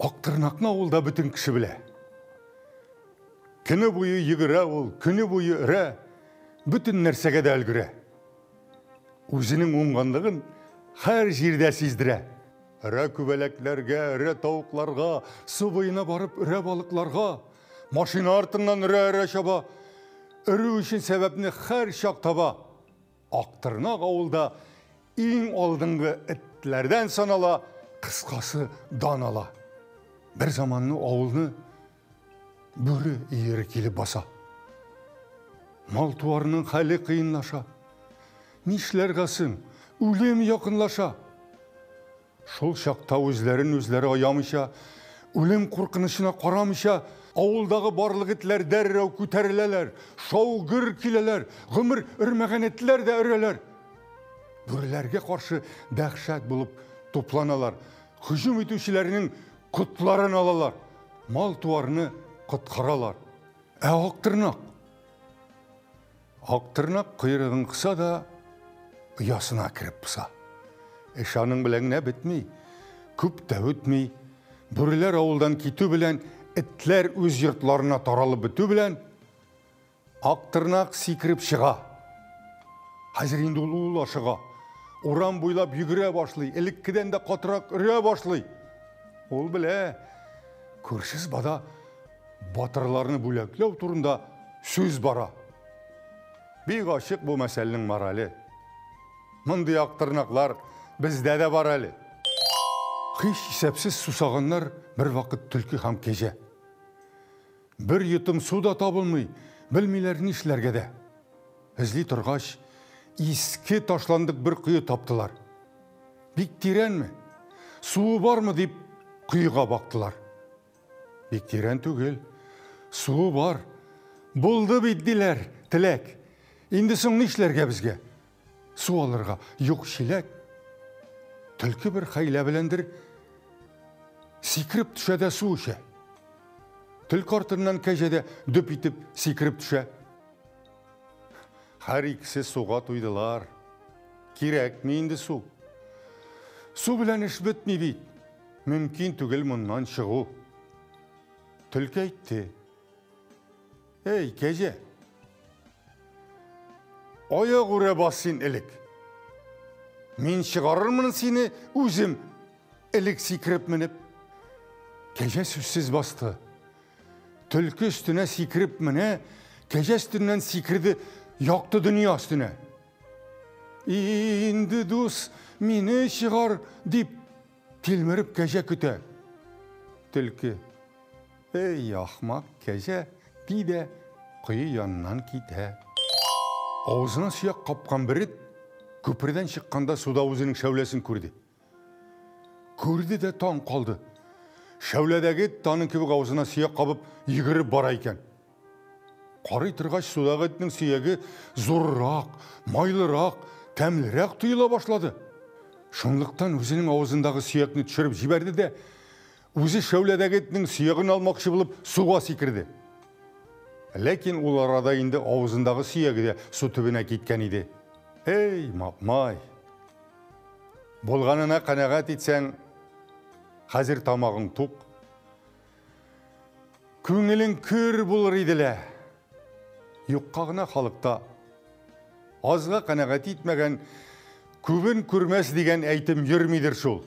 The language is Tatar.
Актырнакны авылда бөтен кеше белә. Көне буе йөгерә ул, көне буе өрә, бөтен нәрсәгә дә өлгерә. Үзенең уңганлыгын һәр җирдә сиздерә. Өрә күбәләкләргә, өрә тавыкларга, су буена барып өрә балыкларга, машина артыннан өрә-өрә чаба. Өрү өчен сәбәпне һәр чак таба. Актырнак авылда иң алдынгы этләрдән санала, кыскасы дан ала. Бер заманны авылны бүре өере килеп баса. Мал-туарның хәле кыенлаша. Нишләргә соң? Үлем якынлаша. Шул чакта үзләрен үзләре аямыйча, үлем куркынычына карамыйча, авылдагы барлык этләр дәррәү күтәреләләр, шау-гөр киләләр, гомер өрмәгән этләр дә өрәләр. Бүреләргә каршы дәһшәт булып тупланалар, һөҗүм итүчеләрнең котларын алалар, мал-туарны коткаралар. Ә Актырнак? Актырнак койрыгын кыса да оясына кереп поса. Эш аның белән генә бетми. Күп тә үтми, бүреләр авылдан китү белән, этләр үз йортларына таралып бетү белән, Актырнак сикереп чыга. Хәзер инде ул ул ашыга. Урам буйлап йөгерә башлый, элеккедән дә катырак өрә башлый. Ул белә, күрше сбада батырларны бүләкләү турында сүз бара. Бик ачык бу мәсьәләнең морале. Мондый актырнаклар бездә дә бар әле. Һич исәпсез сусаганнар бервакыт төлке һәм кәҗә. Бер йотым су да табылмый, белмиләр нишләргә дә. Эзли торгач, иске ташландык бер кое таптылар. Бик тирәнме? Суы бармы дип коега бактылар. Бик тирән түгел. Суы бар. Булды бит, диләр, теләк. Инде соң нишләргә безгә? Су алырга юк чиләк. Төлке бер хәйлә беләндер сикереп төшә дә су эчә. Төлке артыннан кәҗә дә дөп итеп сикереп төшә. Һәр икесе суга туйдылар. Кирәкми инде су. Су белән эш бетми бит. Мөмкин түгел моннан чыгу. Төлке әйтте. Эй, кәҗә! Аяк үрә бас син элек. Мин чыгарырмын сине үзем элек сикереп менеп. Кәҗә сүзсез басты. Төлке өстенә сикереп менә, кәҗә өстеннән сикерде якты дөнья өстенә. Инде дус, мине чыгар, дип тилмереп кәҗә көтә. Төлке. Эй, ахмак кәҗә, ди дә кое яныннан китә. Авызына сөяк капкан бер эт күпердән чыкканда суда үзенең шәүләсен күрде. Күрде дә таң калды. Шәүләдәге эт аның кебек авызына сөяк кабып йөгереп бара икән. Карый торгач, судагы этнең сөяге зуррак, майлырак, тәмлерәк тоела башлады. Шунлыктан үзенең авызындагы сөякне төшереп җибәрде дә, үзе шәүләдәге этнең сөяген алмакчы булып суга сикерде. Ләкин ул арада инде авызындагы сөяге дә су төбенә киткән иде. Эй, мапмай! Булганына канәгать итсәң, хәзер тамагың тук. Күңелең көр булыр иде лә. Юкка гына халыкта азга канәгать итмәгән күбен күрмәс дигән әйтем йөрмидер шул.